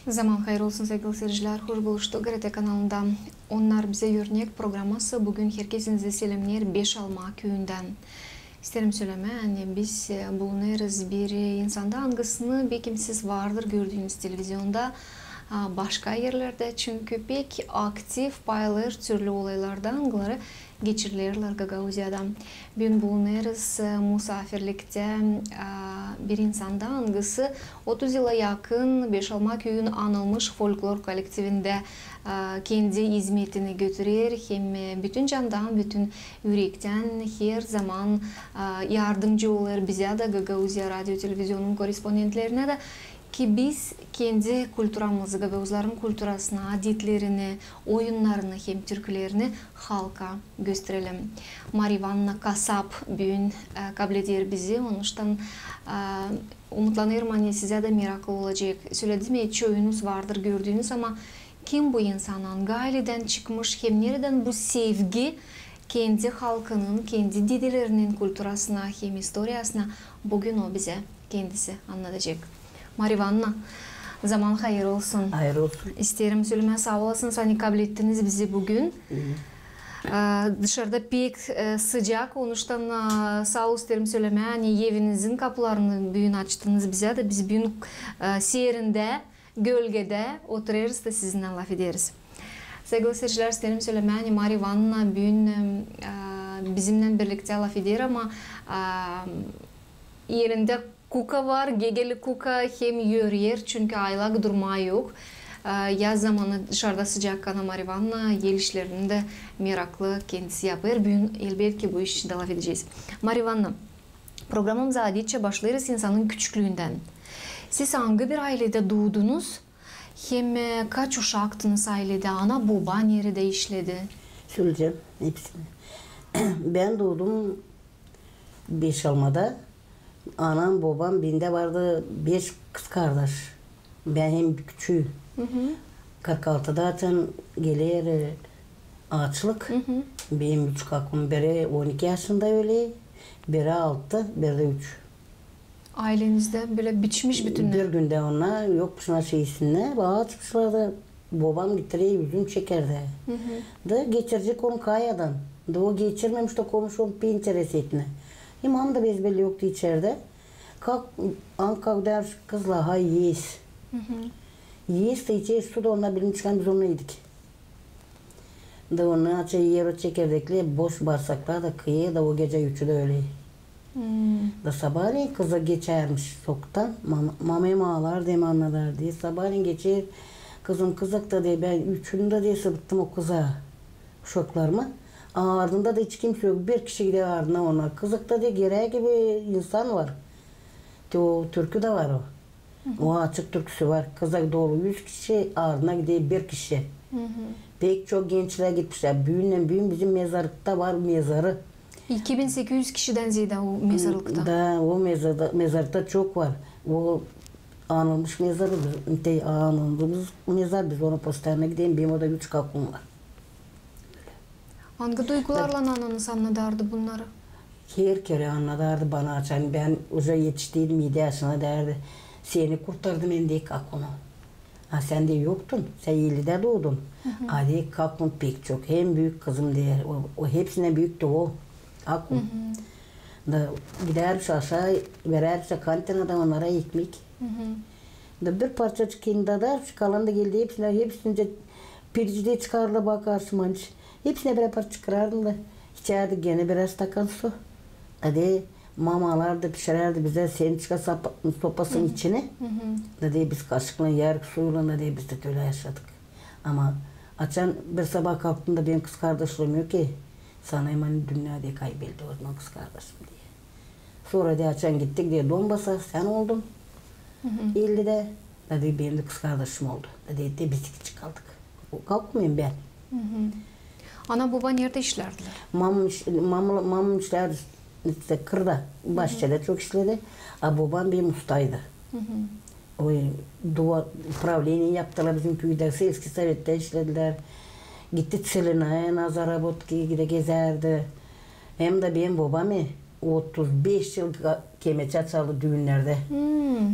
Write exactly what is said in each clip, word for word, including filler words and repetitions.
Zaman hayır olsun, saygılı seyircilär. Hoş buluştuk GRT kanalında. Onnar bizä örnek programası büün herkezi selämneer Beşalma küüyündän. İsteerim sölemää, ani biz, e, bulunêrız bir insanda, angısını bekim siz vardır gördüünüz televizionda, a, başka erlerdä, çünkü pek aktiv paylaşêr türlü olaylardan, angıları geçirilerlär Gagauziyada. Büün bulunêrız, e, musaafirliktä, e, bir insanda, angısı otuz yıla yakın Beşalma küüyün anılmış folklor kolektivindä, e, kendi izmetini götürer, hem, e, bütün candan, bütün ürektän herzaman, e, yardımcı olêr bizä dä, Gagauziya radio televizionun korrespondentlerinä dä. Ki biz kendi kulturamızı, gagauzların kulturasını, adetlerini, oyunnarını hem türkülerini halka gösterelim. Mari İvanna Kasap büün, e, kableder bizi, onuştan, e, umutlanêrım, ani sizä dä meraklı olacek. Söledim ya, çoyunuz vardır gördüünüz, ama kim bu insan, angı ayledän çıkmış, hem neredän bu sevgi kendi halkının, kendi dedelerinin kulturasına hem istoriyasına, büün o bizä kendisi annadacek. Mari İvanna, zaman hayır olsun. Hayır olsun. İsteerim sölemää, saa olasınız, ani kablettiniz bizi büün. E, dışarıda pek, e, sıcak, onuştan, e, saa ol isteerim sölemää, ani evinizin kapularını büün açtınız bizä dä, biz büün, e, serindä, gölgedä oturêrız da sizinnän lafederiz. Saygılı seyircilär, isteerim sölemää, ani Mari İvanna büün, e, bizimnän birliktä lafeder, ama, e, elindä kuka var, gegeli kuka, hem yöreer, çünkü aylak durmaa yok. E, yaz zamanı dışarıda sıcak, ana Mari İvanna el işlerini dä meraklı kendisi yapêr. Büün, elbetki, bu iş için dä lafedecez. Mari İvanna, programamıza adetçä başlêêrız insanın küçüklüündän. Siz angı bir ayledä duudunuz? Hem, e, kaç uşaktınız ayledä? Ana, boba neredä işledi? Söleyecäm hepsini. Bän duudum Beşalmada. Anam, bobam, bendä vardı beş kızkardaş. Bän en küçüü. Kırk altıda açan geler, e, aaçlık. Benim üç kakum, biri on iki yaşında öler, biri altı, biri dä üç. Aylenizdä bölä biçmiş bütünnä? Bir gündä onnar yokmuş şeysinnä, aaçmışlar da bobam getirer üzüm, çekirdää. Da geçirecek onu kayadan. Da o geçirmemiş dä komşu onu penceresindän. E, mam da bezbelli yoktu içerdä. Kalk, an kalk der, kızlar, hay, ees. Ees da içer su da, onnar bilmişkän biz onu iyedik. Da onu açan yer o çekirdeklär, boş barsaklar da kıyêr da o gecä üçüdä öler. Da sabaalän kızı geçärmiş sokaktan, mam-, mam hem aalardı hem annadardı. Sabaalän geçer, kızım, kızak da, deer, bän üçünü dä, deer, sıbıttım o kızaa, uşaklarımı. Ardında da hiç kimsä yok, bir kişi gider ardına ona. Kızakta, deer, gerer gibi insan var. Te o türkü dä var o. O açık türküsü var. Kızak dolu üz kişi, ardına gider bir kişi. Pek çok gençlär gitmişlär. Büünnän büün bizim mezarlıkta var mezarı. İki bin sekiz üz kişidän zeedä o mezarlıkta. Da, o mezarda, mezarlıkta çok var. O anılmış mezarı, te anıldığımız mezar, biz ona postoyanno gidelim, benim orada üç kakum var. Angı duygularlan ananız annadardı bunnarı? Her kerä annadardı bana, açan bän uje etiştiydim edi yaşına, därdi: "Seni kurtardım bän", deer, "kakunu. A sän dä yoktun, sän ellidä duudun. A", deer, "kakun pek çok, en büük kızım", deer. O, o hepsindän büüktü o, kakun. Da gidärmiş aşaa, verärmiş kantinada onnara ekmek. Da bir parçacık kendim adardım, kalan da geldi hepsinä, hepsinä pirinci dä çıkardım, bakardım, ani hepsinä birär parça çıkarardım da içärdik genä birär stakan su. Da, deer, mam alardı, pişirärdi bizä semçika sap-, sopasının içinä. Da, deer, biz kaşıklan yärdik suylan, da, deer, biz dä tölä yaşadık. Ama açan bir sabaa kalktım da benim kızkardaşlarım yok ki, sanêrım, ani dünnedä kaybeldi o zaman kızkardaşım, deer. Sora, deer, açan gittik, deer, Donbasa, sän oldun ellidä. Da, deer, benim dä kızkardaşım oldu. Da, deer, te biz iki çıkaldık. O, kakum hem bän. Ana, boba neredä işlärdilär? Mam iş-, mam, mam işlärdi işte kırda, başçada çok işledi. A bobam benim ustaydı. O, e, duvar, upravleniye yaptılar bizim küüdä, selskiy sovettän işledilär. Gitti Tsilinaya na zarabotki, gidä gezärdi. Hem dä benim bobam, e, Otuz beş yıl kemeçä çaldı düünnerdä.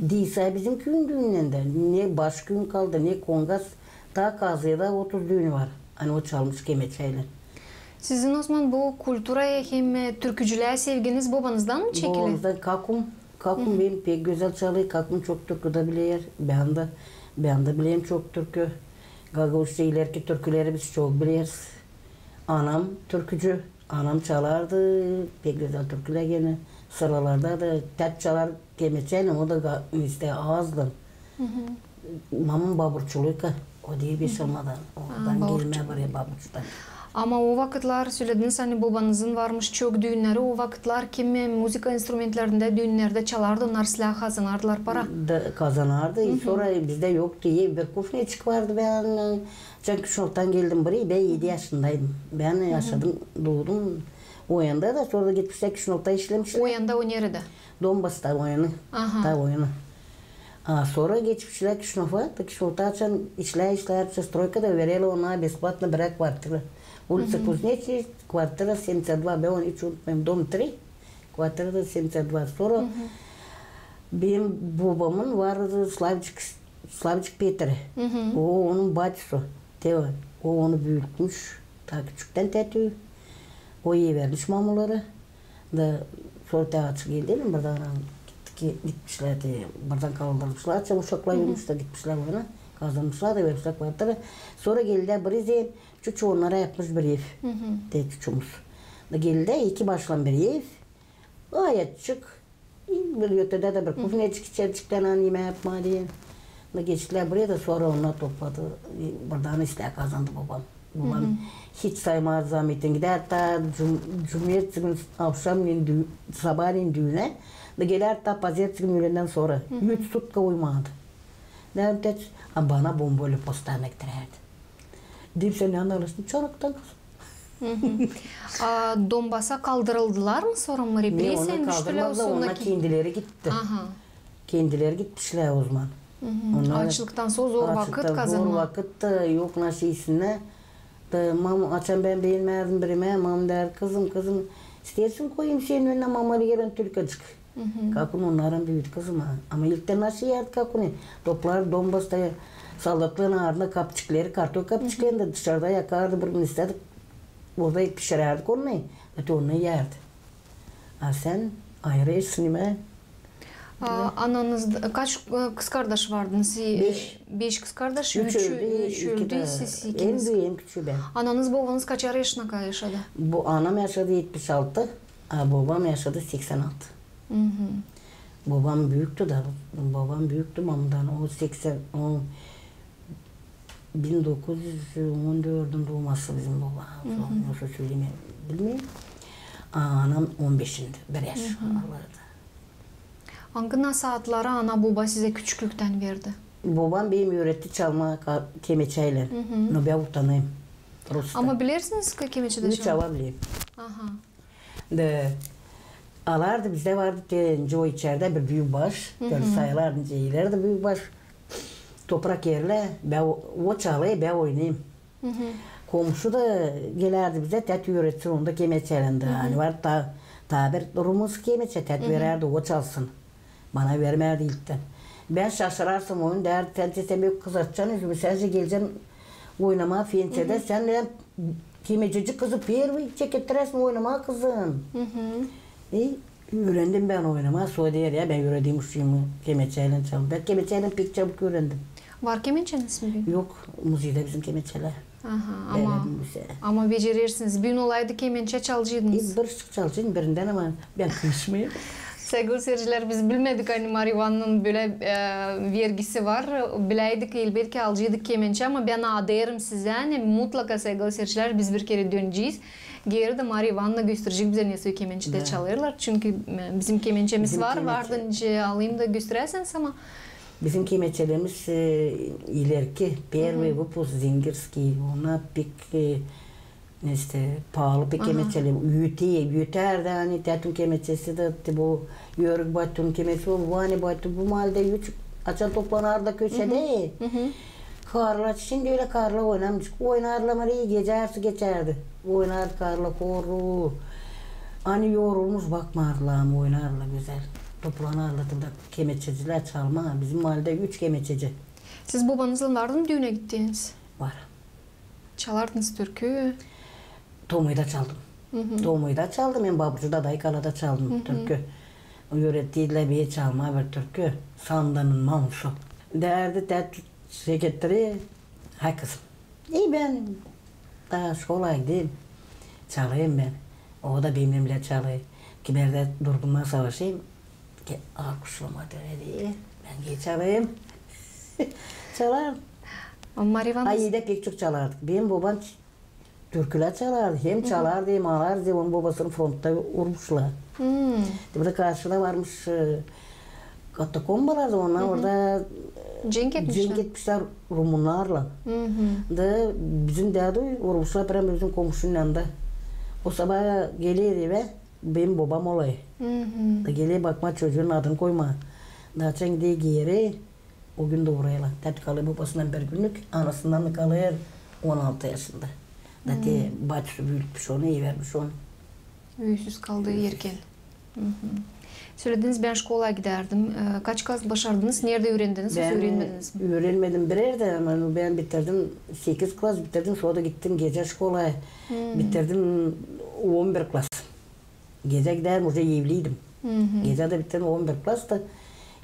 Diil sade bizim küüyün düünnerdä. Ne baş küün kaldı, ne Kongas. Taa Kazıyada otuz düünü var. Ani o çalmış kemeçäylän. Sizin o zaman bu kulturaya hem, e, türkücülää sevginiz bobanızdan mı çekiler? Bobanızdan. Kakum, kakum benim pek gözäl çalêr. Kakum çok türkü dä biler. Bän dä, bän dä bilerim çok türkü. Gagauzça ilerki türküleri biz çok bileriz. Anam türkücü. Anam çalardı pek gözäl türkülär genä. Sıralarda da tät çalar kemeçäylän, o da ga-, işte azdı. Mamam baburçuluyka, o diil bir şey olmadan. Oradan gelmä var ya, baburçudan. Ama o vakıtlar sölediniz, ani bobanızın varmış çok düünneri, o vakıtlar kim muzıka instrumentlerindä düünnerdä çalardı, onnar sizlär kazanardılar para? Da kazanardı. Sora bizdä yoktu ev, bir kufneçik vardı, bän, e, Açan Kişinövdan geldim burayı, bän edi yaşındaydım. Bän yaşadım, duudum o yanda da, sora da gitmişlär Kişinövda işlemişlär. O yanda o neredä? Donbasta o yanı. Aha. Taa o yanı. A sora geçmişlär Kişinöva, da Kişinövda açan işlär, işlär, stroykada vererlär ona besplatno birär kvartira. Ulica Kuznecniki, kvartira sedemdeset dva, bän onu hiç unutmêêrım, dom tri, kvartira sedemdeset dva. Sora benim bobamın vardı Slavçik Slavçik Peter. O onun baçusu. Te o onu büütmüş. Taa küçüktän tät o. O vermiş mamulara. Da sora taa açık geldi mi, buradan gittik, gitmişlär te, buradan kaldırmışlar. Açan uşaklar ölmüş da gitmişlär ona. Kazanmışlar da vermişlär kvartira. Sora geldilär burayı, çuçu onnara yapmış bir ev. Te çuçumuz. Da geldilär, iki başlan bir ev. Gayet açık. Bir ötedä dä bir kufneçik, içericiklär, ani imää yapmaa deyni. Da geçtilär burayı da, sora onnar topladı. Buradan işlär kazandı bobam. Bobam hiç saymazdı zametini. Gidärdi taa cum-, cumertesi günü avşamneyin dü-, sabaalän düünä. Da gelärdi taa pazertesi günü üüledän sora. Üç sutka uyumazdı. Neredä, a bana bomboylä postanı getirärdi. Deerim, sän ne annarsın çoraptan, kızım? A Donbasa kaldırıldılar mı sora mı? Ne, represiya onnar kaldırmadılar, onnar kendileri gitti. Aha. Kendileri gitmişlär o zaman. Açlıktan sora zor vakıt kazanmaa. Zor vakıt da, yok nasıl isinä. Da mam, açan bän begenmärdim birimä, mam därdi, kızım, kızım, isteersin koyayım senin önünä mama, gelen türkücük. Kakun onnaran büüdü, kızım, a. Ama ilktän nasıl erdi kakun? Toplardı Donbasta soldatların ardına kapçıkları, karton kapçıklarını da dışarıda yakardı, bir gün istedik. Orada pişirärdik onu, öte onu erdi. A sän ayırêrsın imää. A ananız, kaç, e, kızkardaş vardınız? Beş. Beş kızkardaş, üç öldü, siz ikiniz. En büük, en küçüü bän. Ananız, bobanız kaçar yaşına kadar yaşadı? Bu anam yaşadı etmiş altı, a bobam yaşadı seksen altı. Bobam büüktü da, bobam büüktü mamamdan. O seksen, o bin dokuz üz on dördün duuması bizim bobam. Yoksa sölemää bilmeerim. A anam on beşindi, bir yaş aralarda. Angı nasaatları ana-boba sizä küçüklüktän verdi? Bobam benim üüretti çalmaa ka-, kemeçäylän. No bän utanêrım. Ama bilersiniz ki kemeçä dä çalmaa? Çalmaa bilerim. Aha. Da alardı, bizdä vardı te, nicä o içerdä bir büük baş, böyle sayılardı, nicä ileri dä büük baş. Toprak erlär, bän o, o çalêr, bän oynêêrım. Komşu da gelärdi bizä, tät üüretsin onu da kemeçäylän dä. Ani var taa, taa bir rumınsky kemeçä, tät verärdi, o çalsın. Bana vermärdi ilktän. Bän şaşırarsam onu, därdi, sän, sän büük kızartacan üzümü, sän gelecän oynamaa pensiedä, sän bän kemeçeci kızı первый çekettiräsin oynamaa, kızım. E, üürendim bän oynamaa, sora deer ya, bän üüredim uşaamı kemeçäylän çalmaa. Bän kemeçäylän pek çabuk üürendim. Var kemençäniz mi? Yok, muzeydä bizim kemençälär. Aha, ama, ama becerersiniz. Büün olaydı kemençä çalacıydınız. E, bir şık çalacıydım birindän, ama bän kıyışmêêrım. Saygılı seyircilär, biz bilmedik, ani Mariya İvanovnanın bölä, e, vergisi var. Biläydik, elbetki alacıydık kemençä, ama bän aderim sizä, ani mutlaka, saygılı seyircilär, biz bir kerä dönecez. Geeri dä Mariya İvanovna gösterecek bizä, ne soy kemençä dä çalêrlar. Çünkü, e, bizim kemençämiz var, vardı, nicä alayım da gösteräsiniz, ama bizim kemençälerimiz, e, ilerki, первый выпуск, зингерский, ona pek, e, işte, paalı pek kemençäler. Üütärdi, ani täätün kemençesi dä, te bu Yörük Baytunun kemençesi, bu Vani Baytun, bu maaldä üç, açan toplanardı köşedä. Karlar, şindi ölä karlar oynamêêr. Oynardılar, ama gecä yarısı geçärdi. Oynardı karlar, horu. Ani yorulmuş bakmardılar, ama oynardılar gözäl. Toplanardılar, tabii da kemençecilär çalmaa. Bizim mahalledä üç kemençeci. Siz bobanızlan vardı mı düünä gittiiniz? Var. Çalardınız türkü? Tomuyda çaldım. Tomuyda çaldım, hem Baburcuda, Daykalada çaldım türkü. Üürettiydilär beni çalmaa bir türkü. Sandanın mamusu. Deerdi, tät şekettiri, hay kızım. İi, bän taa şkolaya gideyim, çalayım bän. O da benimnän çalay. Kimerdä durgunmaa savaşayım, ki alkışlama dönedi. Bän gel çalayım. Çalardım. Ama Marivana... Ay, evdä pek çok çalardık. Benim bobam türkülär çalardı. Hem çalardı, hem alardı. Onun bobasını frontta vurmuşlar. Burada karşıda varmış, e, katakombalar, onnar orada, e, cenk etmişlär rumunlarlan. Da bizim dädu vurmuşlar prääm bizim komuşunun yanında. O sabaa geler evä, benim bobam olêr. Da geler bakmaa çocuun adını koymaa. Da açan gider geeri, o gün dooruyorlar. Tät kalêr bobasından bir günnük, anasından da kalêr on altı yaşında. Da te bacısı büütmüş onu, ivermiş onu. Üüsüz kaldı erken. Sölediniz, bän şkolaya gidärdim. E, kaç klas başardınız? Neredä üürendiniz? Yoksa üürenmediniz mi? Üürenmedim bir erdä, ama bän bitirdim, sekiz klas bitirdim, sora da gittim gecä şkolaya. Bitirdim on bir klas. Gecä gidärdim, уже evliydim. Gecä dä bitirdim on bir klas da.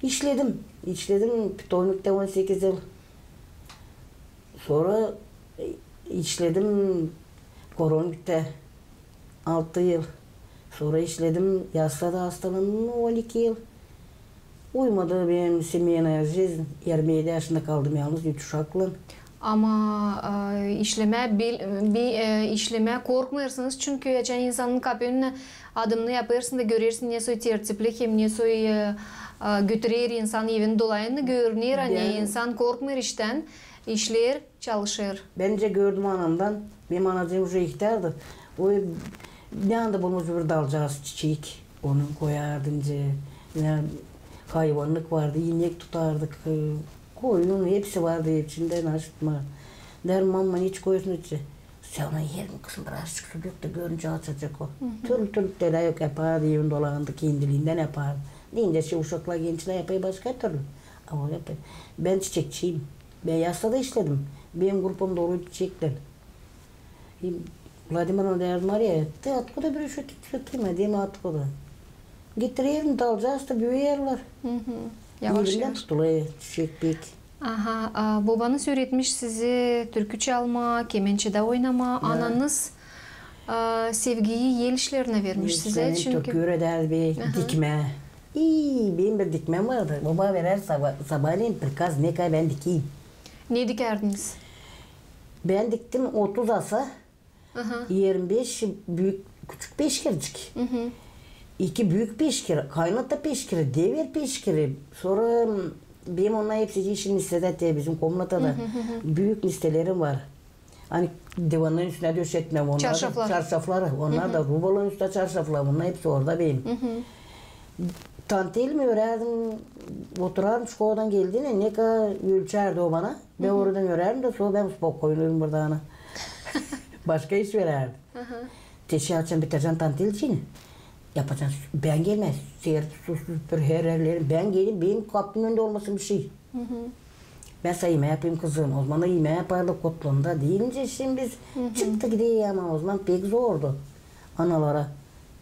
İşledim. İşledim pitolniktä on sekiz yıl. Sora, e, işledim Koronviktä altı yıl. Sora işledim Yassıada, hastalandım, on iki yıl. Uymadı benim семейная жизнь. Irmi edi yaşında kaldım yalnız, üç uşaklan. Ama, e, işlemää bil-, bi-, e, işlemää korkmêêrsınız, çünkü açan insanın kapı önünä adımını yapêrsın da görersin, ne soy tertipli hem ne soy, e, e, götürer insan evin dolayını, görüner, ani insan korkmêêr iştän, işleer, çalışêr. Bän nicä gördüm anamdan, benim anacıım уже ihtärdı. O ne anda bulmuş bir dalcaaz çiçek, onu koyardı nicä. Ya, hayvanlık vardı, inek tutardık, e, koyun, hepsi vardı ev içindä, naşıt mal. Deerim, mama, ne koyuyorsun içi? Sän onu yer mi, kızım, birazcık su dök dä gör nicä açacek o. Türlü türlü telä yok yapardı, evin dolanında kendiliindän yapardı. Deyni şey uşaklar, gençlär yapêr başka türlü. A o yapêr. Bän çiçekçiyim. Bän Yassıada işledim. Benim grupam doluydu çiçeklerlän. E, Vladimir ona deerdi, Mariya, ты откуда берёшь эти цветы? Deyni, откуда? Getirärdim, dalcaaz da, büüyerlär. Yavaş-yavaş. Elinden tutulêr çiçek pek. Aha, a, bobanız üüretmiş sizi türkü çalmaa, kemençedä oynamaa, ananız, a, sevgiyi el işlerinä vermiş sizä, çünkü... Türkü üüredärdi beni dikmää. İi, benim bir dikmäm vardı. Boba verer saba-, sabaalän prikaz, ne kadar bän dikeyim. Ne dikärdiniz? Bän diktim otuz asa, irmi beş büük, küçük peşkircik. İki büük peşkir, kaynata peşkiri, dever peşkiri. Sora benim onnar hepsi işin misledä, te bizim komnatada. Büük mislelerim var. Ani divannarın üstünä döşetmää, onnar da çarşaflar, onnar da rubaların üstünä çarşaflar, onnar hepsi orada benim. Tantel mi örärdim, oturardım, şkoladan geldiynän, ne kadar ölçärdi o bana. Bän oradan örärdim da, sora bän spokoyno burada ana. Başka iş verärdi. Te şey açan, bitirecän tantelçini. Yapacän, bän gelmää, ser, su, süpür, her erleri. Bän gelim, benim kapımın önünde olmasın bir şey. Bän sana imää yapayım, kızım. O zaman da imää yapardık otlanda. Deyni şindi biz çıktık, gideyim, ama o zaman pek zordu. Analara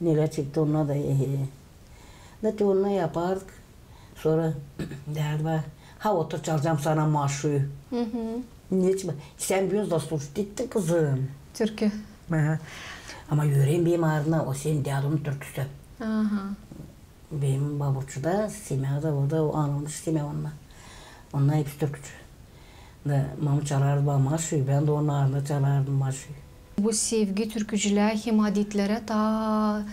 nelär çekti, onnar da, e, e. Da te onnar yapardık. Sora deerdi bana, ha, otur, çalacam sana maşuyu. Neçin? Sän büün заслужить ettin, kızım. Türkü. Aha. Ama üüren benim ardımdan, o senin dädunun türküsü. Aha. Benim Baburçuda Semä da, o da anılmış Semä onnar. Onnar hepsi türkücü. Da mamı çalardı bana maşuyu, bän dä onun ardında çalardım maşuyu. Bu sevgi türkücülää hem adetlerä taa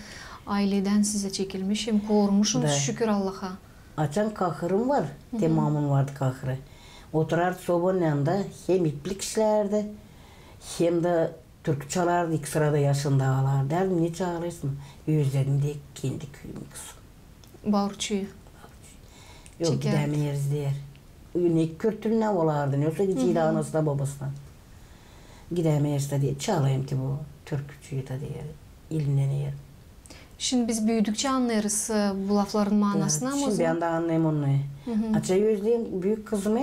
ayledän sizä çekilmiş hem korumuşsunuz, şükür Allaha. Açan kahırım var, te mamın vardı kahırı. Oturardı sobanın yanında, hem iplik işlärdi, hem dä türkü çalardı, iki sırada yaşında alardı. Deerdim, ne çalêrsın? Özledim de kendi küüyümü, kızım. Baburçuyu. Yok, gidämeeriz deer. Ne kürtülünnän olardı, ne olsa gideceydi anasına, babasına. Gidämeeriz da deer, çalayım ki bu türkücüyü da deer, ilindän eer. Şindi biz büüdükçä annêêrız, e, bu lafların maanasını, ama o zaman... Şindi bän dä annêêrım onu. Açan özleyim büük kızımı,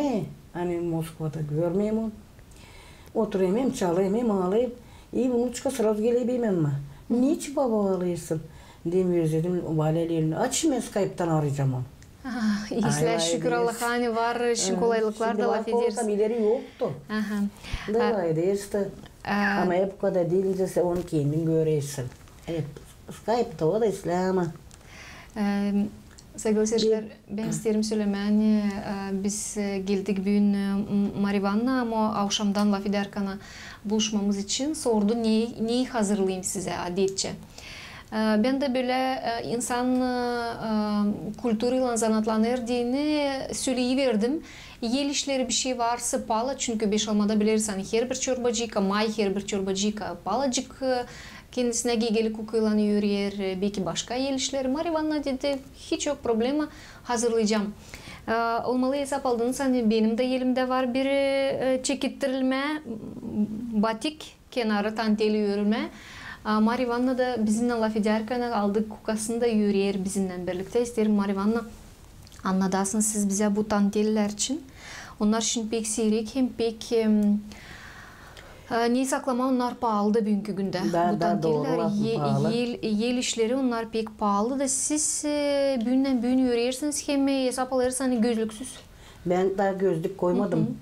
ani Moskvada görmeerim onu. Oturêrım hem çalêrım, hem aalêrım. И внучка сразу geler benim yanıma. Neçin, baba, aalêêrsın? Deerim, özledim Valeriyanı. Aç, bän skaybtan arayacam onu. İslää, şükür Allaha, ani var şindi kolaylıklar da, lafedersin. Şindi laf olsa, ileri yoktu. Da lafedersin. Ama hep o kadar diil, nicä sän onu kendin görersin. Hep skaybta o da islää, ama. Saygılı seyircilär, bän isteerim sölemää, ani, e, biz, e, geldik büün, e, M-, Mari İvanna, ama avşamdan lafedärkän buluşmamız için sordu, ne, neyi hazırlayım sizä adetçä. E, bän dä bölä, e, insan, e, e, kulturaylan zanaatlanêr deyni söleyiverdim. El işleri bişey varsa, pala, çünkü beşalmada bileriz, ani herbir çorbacıka, may herbir çorbacıka palacık, e, kendisinä gegelik kukaylan örer, e, beki başka el işleri. Mari İvanna dedi, hiç yok problema, hazırlayacam. E, olmalı, esap aldınız, ani benim dä elimdä var bir, e, çekettirilmä, batik kenarı tanteli örülmä. A, Mari İvanna da bizimnän lafedärkän aldı kukasını da örer bizimnän birliktä. İsteerim, Mari İvanna, annadasınız siz bizä bu tanteller için. Onnar şindi pek siirek hem pek, em, e, neyi saklamaa, onnar paalı da büünkü gündä. Bu tanteller, el, el işleri, onnar pek paalı da siz, e, büündän büünä örersiniz hem esap alêrsınız, ani gözlüksüz. Bän dä gözlük koymadım.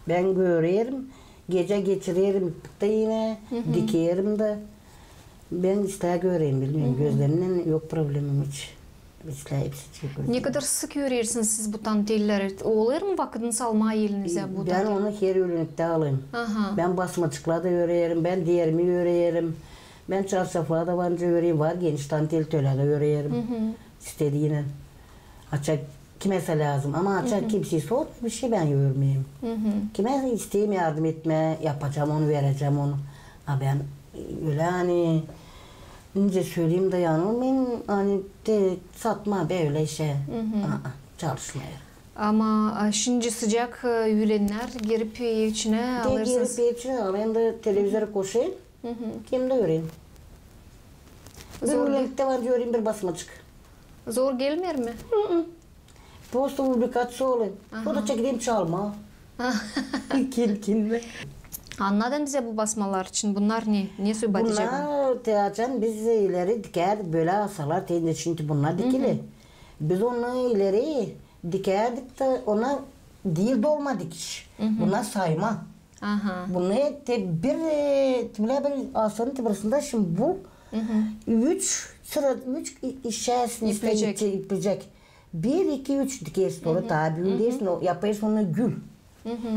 Bän örerim, gecä geçirerim ipliktä, inä dikerim dä. Bän islää örerim, bilmeerim, gözlerimnän yok problemam hiç. İslää hepsi çıkêr. Ne kadar sık örersiniz siz bu tantelleri? Olêr mı vakıdınız almaa elinizä bu tantelleri? Bän onu her ölenektä alêrım. Bän basmaçıklar da örerim, bän derimi örerim. Bän çarşaflar da var nicä örerim, var geniş tantel tölä dä örerim. İstediinän. Açan kimsä lääzım. Ama açan kimsey sormêêr, bişey bän örmeerim. Kimsä isteerim yardım etmää, yapacam onu, verecäm onu. A bän ölä, ani, nicä söleyim dä yanılmayım, ani te satmaa bölä işä. Aa, çalışmêêrım. Ama, a, şindi sıcak, e, üülennär, girip ev içinä alêrsınız. Girip ev içinä alêrım da televizora koşêrım. Kendim dä örerim. Bir ölenektä var örerim bir basmaçık. Zor gelmeer mi? Prosto publikaţiya olêr. Sora çekerim çalmaa. Kendim, kendim. Annadın bizä bu basmalar için. Bunnar ne? Ne söz batacak? Bunnar, te açan biz ileri dikärdik, bölä asalar, te indi şindi bunnar dikili. Biz onu ileri dikärdik da ona diil dolma dikiş. Bunnar sayma. Bunu te bir, e, te bölä bir asanın te burasında şindi bu üç sıra, üç i-, işersin iplecek. Bir, iki, üç dikersin, sora taa büüdersin, o, yapêrsın onu gül.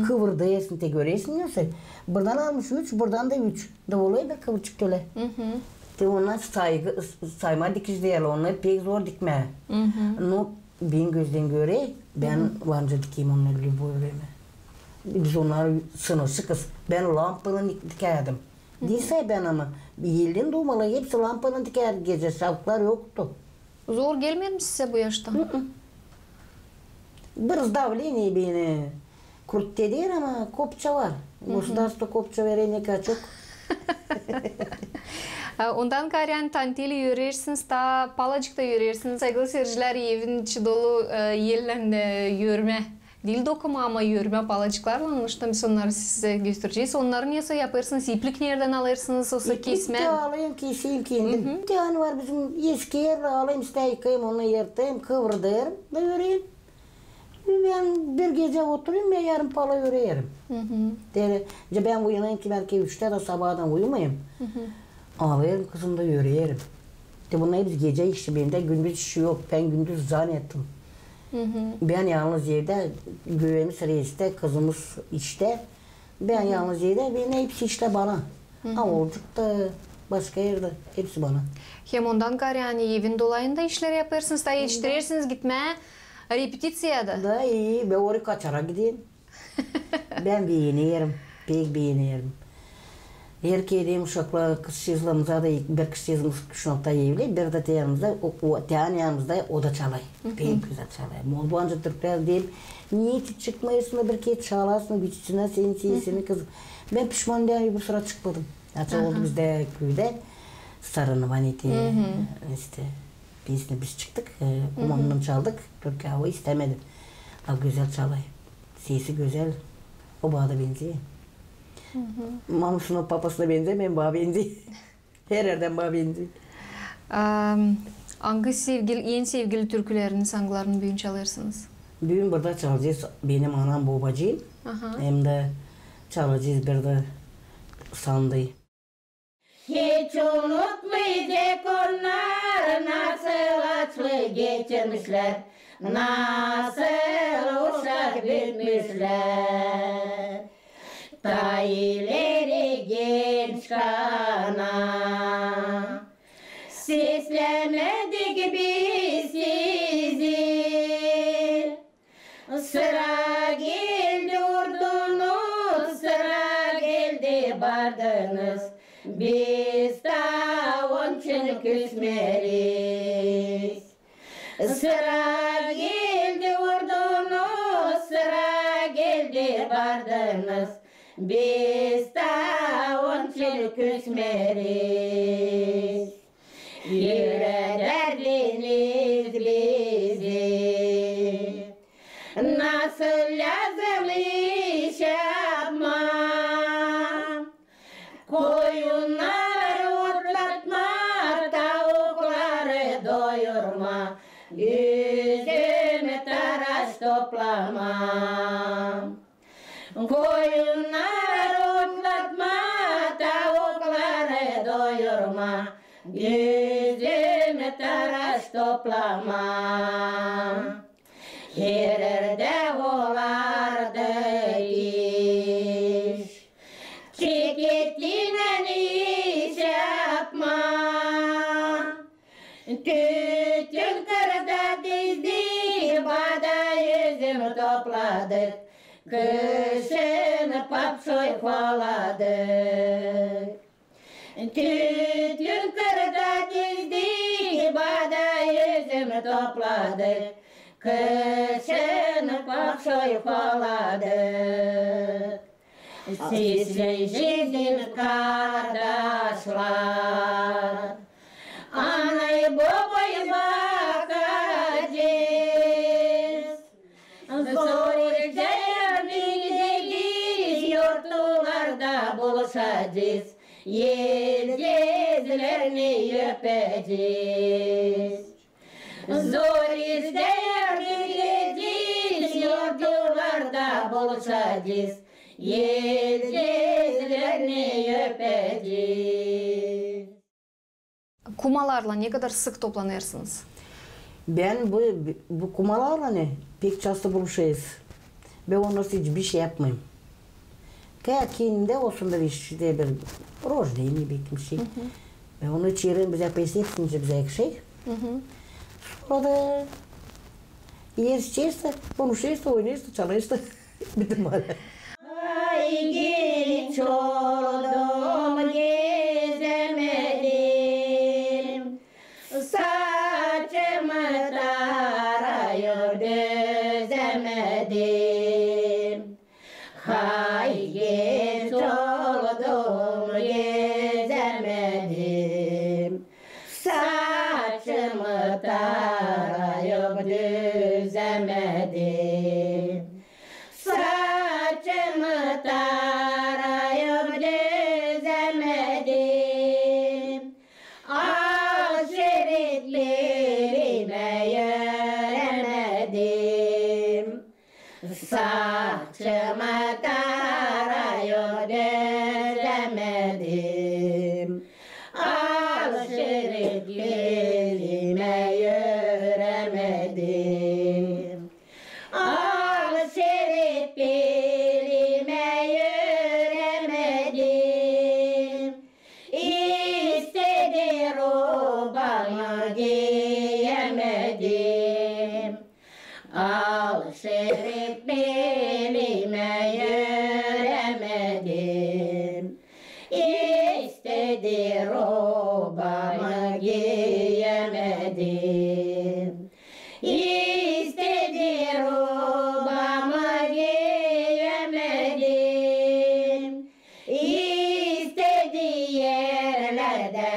Kıvırdêrsın, te görersin, nasıl. Buradan almış üç, buradan da üç. Da olêr bir kıvırçık tölä. Te ona saygı, sayma dikiş deerlär, onu pek zor dikmää. Nu, benim gözden görä, bän var nicä dikerim onu lüboy vremä. Biz onnar sınışıkız. Bän lampanın dikärdim. Diil say bän, ama elden dumalı hepsi lampanın dikärdik gecä, şafklar yoktu. Zor gelmeer mi sizä bu yaşta? Biraz davleniye beni kurtteder, ama kopça var. Gosudarstvo kopça verer ne kadar çok. A, ondan kaarä tantel örersiniz, taa palacık ta örersiniz. Saygılı seyircilär, evin içi dolu, e, ellän, e, örmä. Diil dokuma, ama örmä palacıklarlan, onuştan biz onnarı sizä gösterecez. Onnarı nesoy yapêrsınız, iplik neredän alêrsınız, osa kesmää? İplik te alêrım, keserim kendim. Te ani var bizim eski erlär, alêrım, islää yıkêêrım, onu erterim, kıvırdêrım da örerim. Bän bir gecä oturêrım, bän yarım pala örerim. Te, bän uyanêrım ki, bän ki üçtä dä sabaadan uyumayım. Alêrım kızım da örerim. Te bunnar biz gecä işi, bendä gündüz işi yok. Bän gündüz zanetım. Bän yalnız evdä, göbemiz reistä, kızımız iştä. Bän yalnız evdä, bendä hepsi işlär bana. A oolcuk ta başka erdä, hepsi bana. Hem ondan kaarä, ani evin dolayında işlär yapêrsınız, taa etiştirersiniz gitmää repetiţiyaya da. Da, i, bän oraya kaçarak giderim. Bän beenerim, pek beenerim. Erkeklär, uşaklar, kızçıızlarımıza da, bir kızçıızımız Küşnokta evli, bir dä te yanımızda, o, o, te ani yanımızda, o da çalay. Pek gözäl çalay. Moldovanca türkülär deerim, neçin çıkmêêrsın da bir kerä çalasın, güçsünnär seni, seni, seni kızım. Bän pişman deerim, öbür sıra çıkmadım. Açan oldu bizdä küüdä. Соревнование, işte, biz çıktık, e, kumandan çaldık, только o istämedi. A gözäl çalay. Sesi gözäl, o bana da benzey. Mamusuna, papasına benzey, men bana benzey. Her erdän bana benzey. Angı sevgili, en sevgili türküleriniz angılarını büün çalêrsınız? Büün burada çalacez "Benim anam bobacıım", hem dä çalacez bir dä "Sandıı". Hiç unutmaycek onnar, nasıl açlık geçirmişlär, nasıl uşak bitmişlär. Ta ileri genç kana seslämedik biz sizi. Sıra geldi urdunuz, sıra geldi bardınız. Biz taa onçun küsmeeriz. Sıra geldi urdunuz, sıra geldi bardınız. Biz taa onçun küsmeeriz. Ürä derdiniz bizi nasıl lääzım iş yapma. Koyunnarı otlatma, tavukları doyurma, üzüm, taraş toplama. Koyunnarı otlatma, tavukları doyurma, üzüm, taraş toplama. Her erdä olardı iş, çeketinen iş yapma. Tütün kırda dizdik, baa da üzüm topladık, kışın papşoy koladık. Tütün kırda dizdik, baa da üzüm topladık, kışın papşoy koladık. Siz bizim kardaşlar, anay-bobay bakacez. Zor iştä yardım edecez, yortularda buluşacez, eldizlerini öpecez. Zor iştä yardım edecez, yortularda buluşacez, eldizlerini öpecez. Kumalarlan ne kadar sık toplanêrsınız? Bän bu, bu kumalarlan pek çastı buluşêrız. Bän onnarsız hiç bişey yapmêêrım. Kiyindä olsun bir iş, işte bir рождение, bir şey. Bän onu çeererim bizä, pes hepsini bizä şey. Sora da iyeriz, içeriz dä, konuşêrız da, oynêêrız da, çalêrız da. Bitti bana. Ay, genç oldum, gezemedim. Saçımı tarayıp düzemedim. Hay, genç oldum, gezemedim. Saçımı tarayıp düzemedim. Saçımı tarayıp düzemedim. Al şerit belimä öremedim. Saçımı tarayıp düzemedim. Al şerit belimä öremedim. Al şerit belimä öremedim. İstedi robamı, giyemedim. Al şerit belimä öremedim. İstedi robamı, giyemedim. İstedi robamı, giyemedim. İstedi erlerdä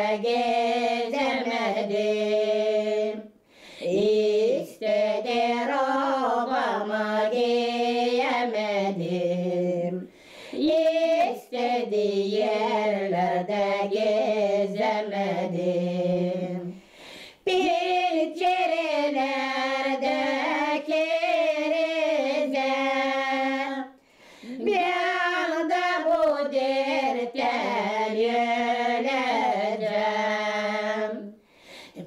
İstedi robamı, giyemedim. İstedi erlerdä gezemedim. Pencerelerdä kerezä. Bän dä bu derttän ölecäm.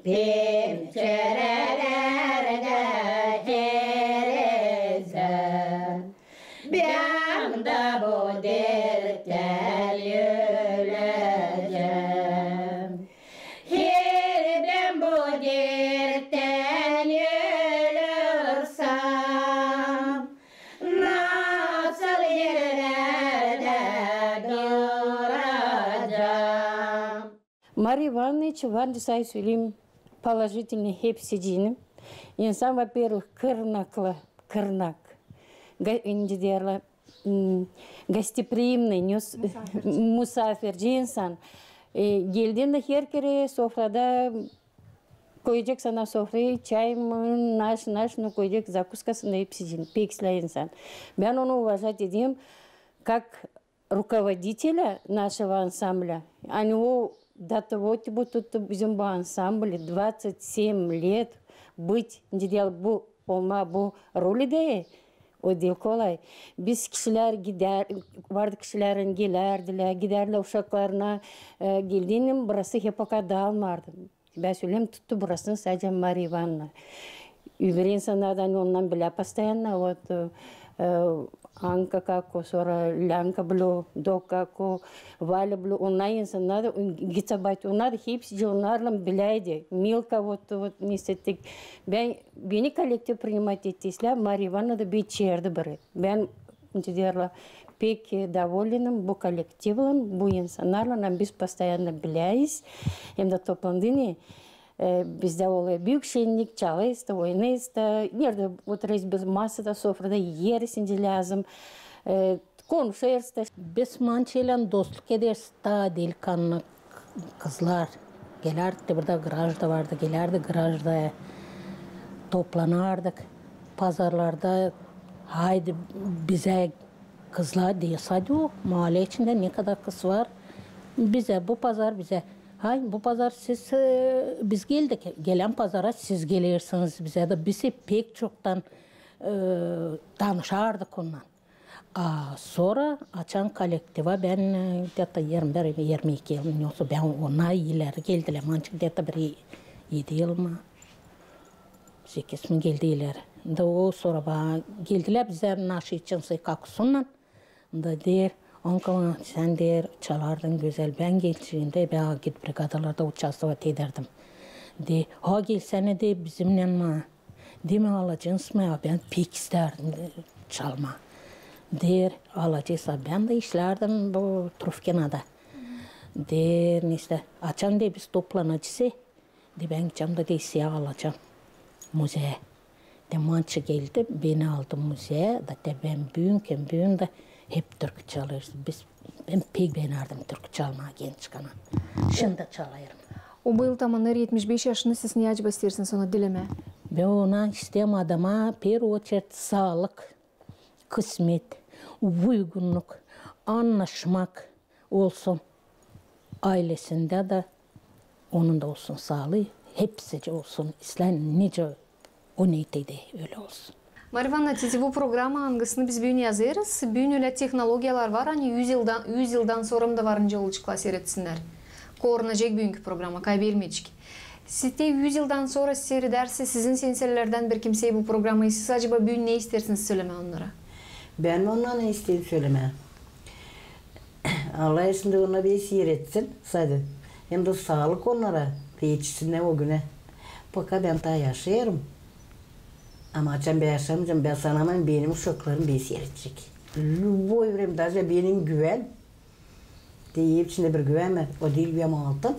Pencerelerdä kerezä. Bän dä bu derttän ölecäm. Eer bän bu derttän ölürsem, nasıl erlerdä duracam? Mariya İvanna için var, ne say söleyim, положительный hepsiciini. İnsan, во-первых, kırnaklı, kırnak. Ga-, indi deerlär, m, гостеприимный, ne s-, musafirci insan. E, geldiin dä her kerä sofrada koyacek sana sofrayı, çay mı, naş, naş, nu koyacek zakuskasını da hepsiciini, pek islää insan. Bän onu уважать ederim, как руководителя нашего ансамбля, ani o до того bu tuttu bizim bu ansambli двадцать семь лет быть, indi deyäl bu, olmaa bu rolidä, o diil kolay. Biz kişilär gider, vardı kişilär gelärdilär, gidärdilär uşaklarına, e, geldiinän burası hep o kadar daalmardı. Bän söleyim, tuttu burasını sadecä Mariya İvanna. Öbür insannar da, ani ondan bilä постоянно, вот, e, Anka kako, sora Länka Blü, Dok kako, Valä Blü, onnar insannar da, Gitsa Bati, onnar da hepsi onnarlan bilärdi. Milka, вот, вот, ne istedik. Bän, beni kollektiv принимать etti islää, Mariya İvanna da beni çeerdi biri. Bän, indi deerlär, pek, e, довольным bu kollektivlän, bu insannarlan, ani biz постоянно bileriz, hem dä toplandıynı, e, bizdä olêr büük şennik, çalêrız da, oynêrız da, neredä oturêrız biz masada, sofrada, eriz indi lääzım, e, konuşêrız da. Biz Mançaylän dostluk ederiz, taa delikanlı kızlar gelärdik dä, burada grajda vardı, gelärdik grajda, toplanardık pazarlarda, haydi bizä kızlar deyil, sade o, maalä içindä ne kadar kız var, bizä bu pazar, bizä, hay, bu pazar siz, e, biz geldik, gelän pazara siz gelersiniz bizä dä, biz pek çoktan, e, tanışardık ondan. A sora açan kollektiva bän, e, где-то irmi bir, irmi iki yıl, ne olsa bän onnar ileri geldilär, Mança где-то bir edi yıl mı, sekiz mi geldilär. Da o sora ba-, geldilär bizä наши ченцы Kakusunnan. Da deer, Anka, sän deer çalardıın gözäl, bän gençliimdä bän agitbrigadalarda участвовать edärdim. De, ha gelsänä de bizimnän ma. Deer, alacanız mı, ya bän pek istärdim, e, çalmaa. Deer, alacez, a bän dä işlärdim bu Trufkinada. Deer, neysä, açan de biz toplanacez, de bän gidecäm da de sizi alacam muzeyä. De Mança geldi, beni aldı muzeyä, da te bän büünkän büün dä hep türkü çalêrız. Biz, bän pek beenärdim türkü çalmaa gençkana. Şindi çalêrım. O bıyıl tamannêêr etmiş beş yaşını, siz ne acaba isteersiniz ona dilemää? Bän ona isteerim adama, в первую очередь, saalık, kısmet, uygunnuk, annaşmak olsun aylesindä dä, onun da olsun saalıı, hepsicä olsun, islää nicä o neeteydi, ölä olsun. Mariya İvanna, bu programma, angısını biz büün yazêrız, büün ölä tehnologiyalar var, ani üz yıldan, üz yıldan sora da var, nicä olaceklar, siiredinnär. Korunacek büünkü programma, kaybelmeyecek. Te üz yıldan sora siiredärsä sizin senselerdän bir kimsey bu programmayı, siz acaba büün ne isteersiniz sölemää onnara? Bän mi onnara ne isteerim sölemää? Allah şindi onnar beni siiredsin, sade. Hem dä saalık onnara, da etişsinnär o günä. Пока bän taa yaşêêrım. Ama açan bän yaşamayacam, bän sanêrım, ani benim uşaklarım beni siiredecek. Любой время, даже benim güvän, deyip, içindä bir güvän var, o diil güvän, altın.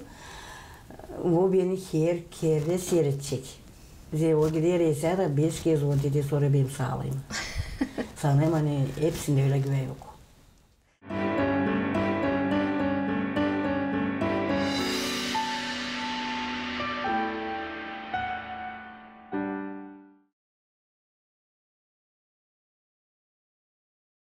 O beni her kerä siiredecek. Zerä o gider esär, beş kez on dedi, sora benim saalıım. Sanêrım, ani hepsindä ölä güvän yok.